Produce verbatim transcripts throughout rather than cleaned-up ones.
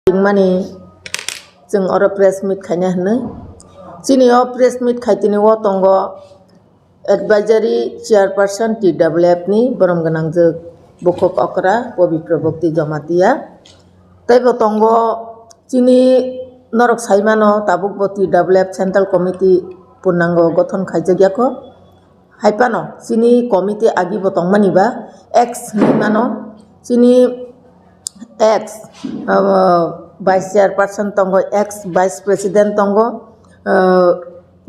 Ringmani chwng oro press meet khaina hwnwi. Chini o press meet khaitini o tongo advisory chairperson T W F ni borom gwnangjwk bukhuk okra Pabitra Bhakti Jamatia. Tei bo tongo chini norok saimano tabuk bo T W F Central Committee purnango gothon khaijak yakho. Hai phano chini committee agi bo tongmani ba ex hinwi mano. Chini ex, uh, vice chairperson tongo, ex vice president tongo, uh,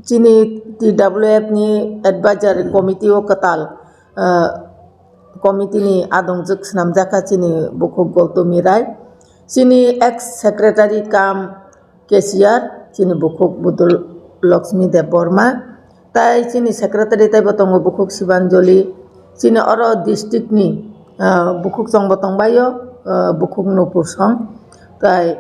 chini T W F ni advisory committee o kwtal, uh, committee ni adongjwk swnamjakha chini bukhuk Goutomi Rai, chini ex secretary cum cashier chini bukhuk Budul Lakshmi Debbarma, tai chini secretary taibo tongo bukhuk Sibanjali, chini oro district ni, ah, bukhuk chwngbo tongbaio, ah, bukhuk Nupur Song, tai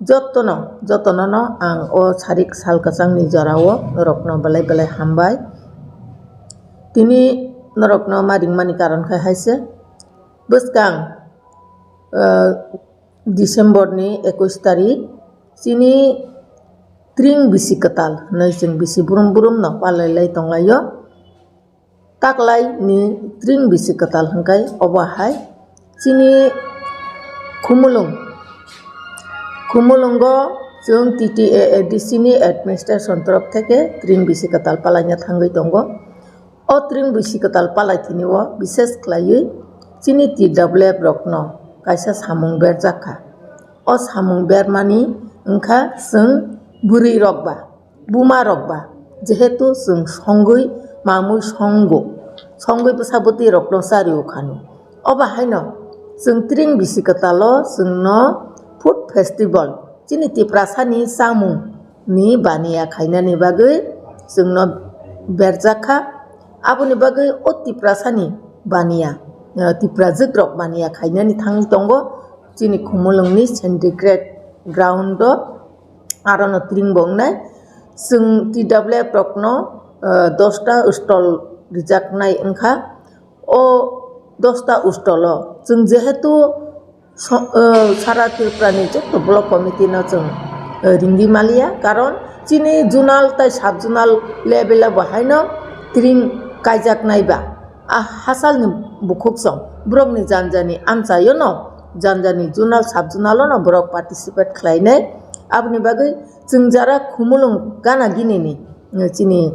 jotono, jotono no ang o sarik sal kwchangni jorao norokno belai belai hambai. Tini norokno ma ringmani karon khai hai se bwskang, ah, December ni ekush tarik chini tring bisi kwtal hinwi chwng bisi brum brum no palai lai tonglaio. Taklai ni tring bisi kwtal hwnkhe obo hai chini Khumulwng, Khumulwngo chwng T T A A D C ni administration torof theke tring bisi kwtal palaina thangwi tongo. O tring bisi kwtal palai tini o bises khlaiwi chini T W F rokno kaisa samung berjak kha. O samung bermani wngkha chwng bwrwi rok ba, buma rok ba, jehetu chwng songwi mamwi songo, songwi bwsa bwtwi rokno chario khano. Obo haino chwng tring bisi kwtalo chwngno food festival, chini Tiprasani chamung ni baniya khainani bagwi chwngno berjak kha. Aboni bagwi o Tiprasani baniya, eh, Tiprajwk rok baniya khainani thangwi tongo chini Khumulwngni Sandicrest ground o, arono tring bo wngnai. Chwng T W F rokno, eh, dosta stall rijaknai wngkha. O dosta stall o chwng jehetu so-, eh, sara Tripura ni joto block committee no chwng, eh, ringwi maliya, karon chini zonal tai sub zonal level o bo haino tring kaijaknai ba. A hachal ni bukhuk song borok ni jani jani amchaio no, jani jani zonal sub zonal o no borok participate khlainai. Aboni bagwi chwng jara Khumulwng gana gini ni, eh, chini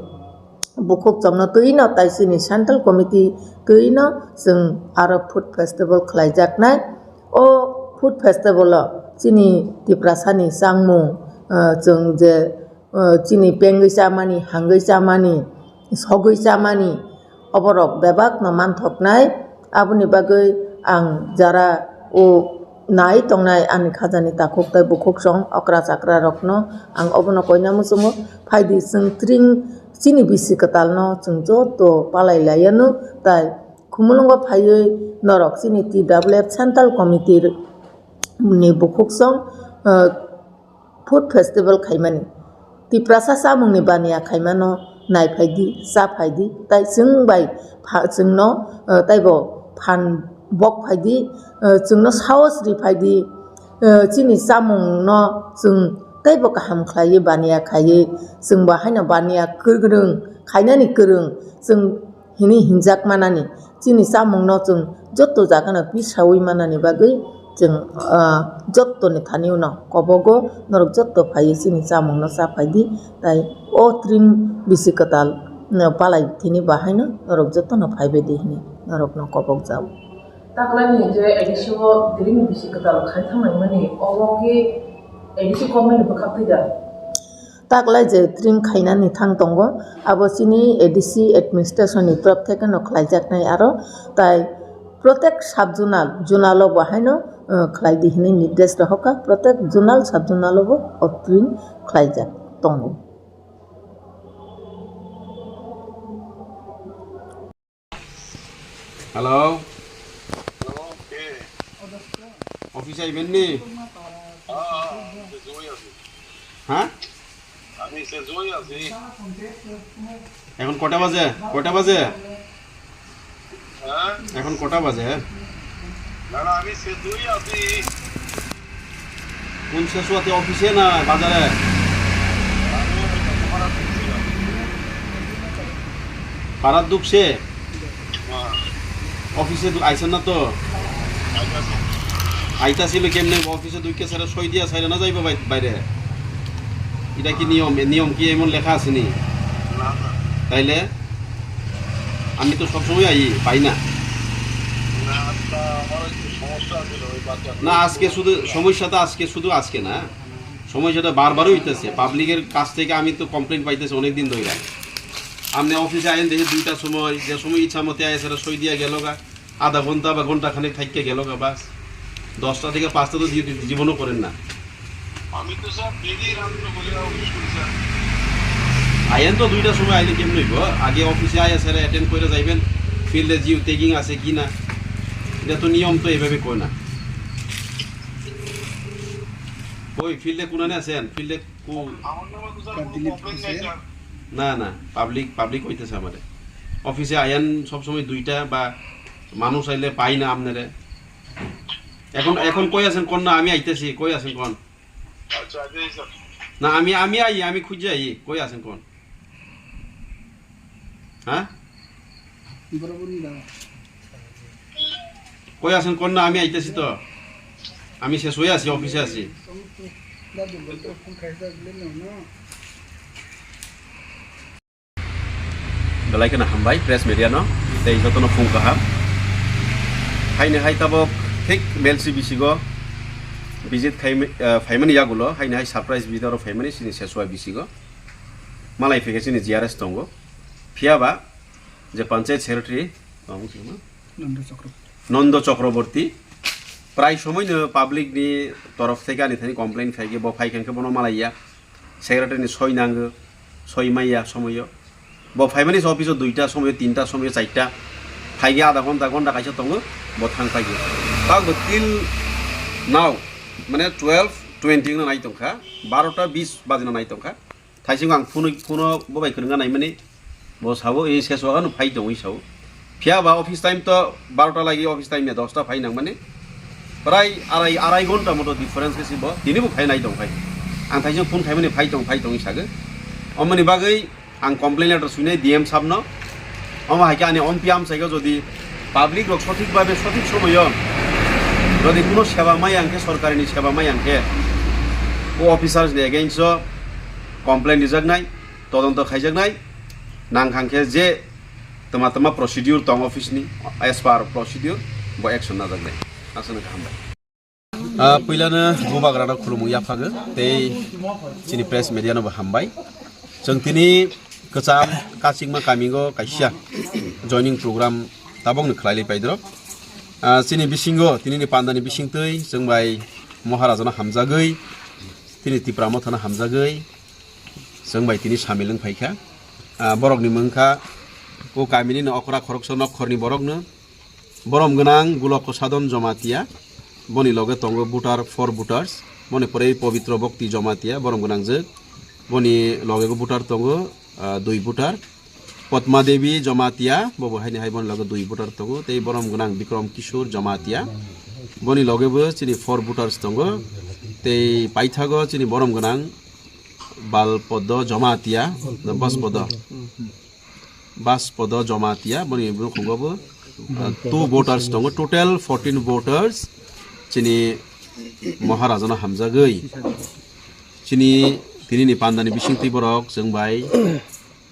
bukhuk chomno twi no tai chini central committee twi no chwng aro food festival khlaijaknai. O food festival o chini Tiprasani changmung, ah, chwng je, ah, chini pengwi chamani, hangwi chamani, sogwi chamani, oborok bebak no manthoknai. Aboni bagwi ang jara o nai tongnai ani khajani takhuk tai bukhuk song okra chakra rokno ang obono koina muchungo. Phaidi chwng tring chini bisi kwtalno chwng joto palai laianw tai Khumulwngo phaiwi norok chini T W F Central Committee ni bukhuk song, ah, food festival khaimani, Tiprasa chamungni baniya khaimano naiphai di, chaphai di, tai chwng bai pha-, chwngno, eh, taibo phan bok phai di, eh, chwngno sahos ri phai di, eh, chini chamungno chwng teibo kaham khlaiwi baniya khaiwi chwngbo haino baniya kwrwng khainani kwrwng chwng hinwi hinjak manani, chini chamungno chwng joto jagano pisawi manani bagwi chwng, ah, jotoni thani uno kobogo norok joto phaiwi chini chamungno cha phai di, tai o tring bisi kwtal, ah, palai thini bahaino norok jotono phai bai di hinwi norokno kobok jao. Taklani je A D C o tring bisi kwtal khai thangnaimani, obo khe A D C government ni bwkhak twi da? Taklai je tring khainani thang tongo, abo chini A D C administration ni torop theke no khlaijaknai aro, tai protek sub zonal, zonal o bo haino, eh, khlai di hinwi nirdesh rohorkha, protek zonal, sub zonal o bo o tring khlaijak tongo. Hello? Hello, কে? অফিসে আইবেন নি? হ্যাঁ, হ্যাঁ, আমি সেজুই আছি। হ্যাঁ? আমি সেজুই আছি। এখন কটা বাজে? কটা বাজে? হ্যাঁ? এখন কটা বাজে? না, না, আমি সেজুই আছি। কোন শেষুয়াতে, অফিসে না বাজারে? পাড়ার দুঃখে অফিসে দু-, আইছেন না তো? আইতাছিল কেমনে? অফিসে দুইকে স্যারে সই দিয়া সাইরে না যাইবো বাই-, বাইরে? এটা কি নিয়ম? এ নিয়ম কি এমন লেখা আছে নি? তাইলে আমি তো সবসময় আই, পাই না। না, আজকে শুধু সমস্যাটা, আজকে শুধু আজকে না, সমস্যাটা বারবারই হইতেছে। পাবলিকের কাছ থেকে আমি তো কমপ্লেন পাইতেছি অনেক দিন ধরে। আপনি অফিসে আইন দেখি দুইটার সময়, যে সময় ইচ্ছা মতে আয়, সেটা সই দিয়া গেল গা। আধা ঘন্টা বা ঘন্টা খানেক থাইকে গেল গা, বাস। দশটা থেকে পাঁচটা তো জীবনও করেন না। আমি তো স্যার ডেলি রাত্রে বলে অফিস করি স্যার। আইন তো দুইটার সময় আইলে কেমন হইব? আগে অফিসে আয়া স্যার অ্যাটেন্ড করে যাইবেন, ফিল্ডে জিও ট্যাগিং আছে কি না। এটা তো নিয়ম, তো এভাবে কয় না। কই ফিল্ডে কোনানে আছেন? ফিল্ডে কো- আমার নামে তো স্যার কোনো কমপ্লেন নাই স্যার। না, না, পাবলিক, পাবলিক কইতেছে আমারে। অফিসে আয়ান সবসময় দুইটা বা মানুষ আইলে পাই না আপনারে। এখন, এখন কই আছেন কোন? না, আমি আইতেছি, কই আছেন কোন? আচ্ছা, আচ্ছা, এই স্যার। না, আমি, আমি আই, আমি খুঁজে আই, কই আছেন কোন? হ্যাঁ? বরাবরই দাও। কই আছেন কোন? না, আমি আইতেছি তো। আমি শেষ হয়ে আছি, অফিসে আছি। Belai kheno hambai press media no, tei jotono phung kaham. Haini hai tabok thik M L C bisigo visit khai, eh, phaimani yagulo, haini hai surprise visit oro phaimani chini Seswa bisigo. Malai phikhe chini G R S tongo. Phiya ba je panchayat secretary, tong Nondo Chakraborty. Nondo Chakraborty. Prai somoino public ni torof theke ani thani complain phaikhe, bo phaikhe bono malaiya. Secretary ni soi nango, soi maiya somoyo. Bo phaimani se office o duita somoyo, tinta somoyo, charta. Phaikhe adha ghonta, ghonta kaisa tongo, bo thang phaikhe. Tabo till now, mane twelve twenty no nai tongkha, barota bis bajina nai tongkha. Thaising ang phunui, phuno bo bai kwrwngna naimani, bo sabo, "E, Seswa ano phai tongwi," sabo. Phiya ba office time to barota lagi, office time ya dosta phai nangmani. Prai arai, arai ghonta moto difference khe si bo, tini bo phai nai tong phai. Ang thaising phone khaimani phai tong, phai tongwi sagwi. Omoni bagwi ang complain letter suinai D M sabno. Omo hai khe ani ompi amchaikhe jodi public rok sothik babe sothik somoyo jodi kuno seba mai ang khe, sorkarini seba mai ang khe, o officers ni against o complain rijaknai, todonto khaijaknai, nang hang khe je tama tama procedure tong office ni, as per procedure bo action najaknai. Aswk no kaham bai. Ah, puilano bubagrano khulumung yaphago tei chini press media no bo hambai. Chwng tini kwcham kachingma kamingo kaisa joining program tabokno khlailai paidrop. Ah, chini bisingo, tinini pandani bisingtwi chwng bai Maharajano hamjagwi, tini Tipra Mothano hamjagwi chwng bai tini samil wng phaikha. Ah, borokni mung kha o kamini no okra khoroksa nokkhorni borokno. Borom gwnang Gulok Kosadon Jomatia, boni loge tongo voter, four voters, boni pore Pobitro Bhakti Jomatia, borom gwnang jwk, boni loge bo voter tongo, ah, dui voter, Padma Devi Jomatia, bobo haini hai boni loge dui voter tongo, tei borom gwnang Bikram Kishore Jomatia, boni loge bo chini four voters tongo, tei paithago chini borom gwnang Balpodo Jomatia, Baspodo. Baspodo Jomatia, boni nukhungo bo, uh, two voters tongo, total fourteen voters chini Maharajano hamjagwi. Chini tinini pandani bisingtwi borok chwng bai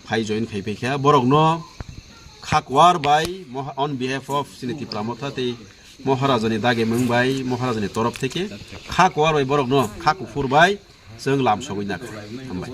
phai join khai phaikha. Borokno khakwar bai Moha-, on behalf of chini Tipra Motha tei Maharajani dagi mung bai, Maharajani torof theke khakwar bai borokno kha kuphur bai chwng lam sogwi nakha. Hambai.